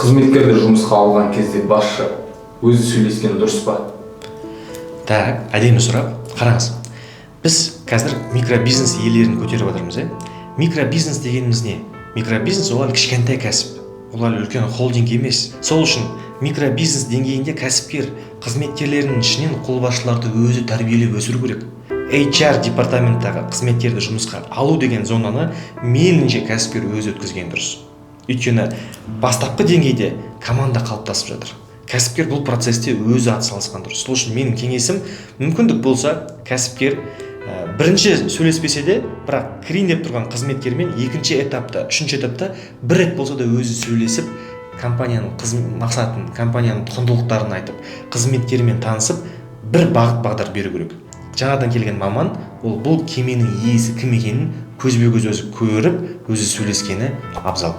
Қызметкерді жұмысқа алған кезде басшы өзі сөйлескен дұрыс па? Так, әдемі сұрақ. Қараңыз, біз қазір микробизнес иелерін көтеріп жатырмыз, иә. Микробизнес дегеніміз не? Микробизнес — ол әлі кішкентай кәсіп, ол әлі үлкен холдинг емес. Сол үшін микробизнес деңгейінде кәсіпкер қызметкерлерінің ішінен қолбасшыларды өзі тәрбиелеп өсіру керек. HR департаменттағы қызметкерді жұмысқа алу деген зонаны мейлінше кәсіпкер өзі өткізген дұрыс, өйткені бастапқы деңгейде команда қалыптасып жатыр. Кәсіпкер бұл процесте өзі атсалысқан дұрыс. Сол үшін менің кеңесім: мүмкіндік болса, кәсіпкер бірінші сөйлеспесе де, бірақ кірейін деп тұрған қызметкермен екінші этапта, үшінші этапта бір рет болса да өзі сөйлесіп, компанияның мақсатын, компанияның құндылықтарын айтып, қызметкермен танысып, бір бағыт бағдар беру керек. Жаңадан келген маман ол бұл кеменің иесі кім екенін көзбе көз өзі көріп, өзі сөйлескені абзал.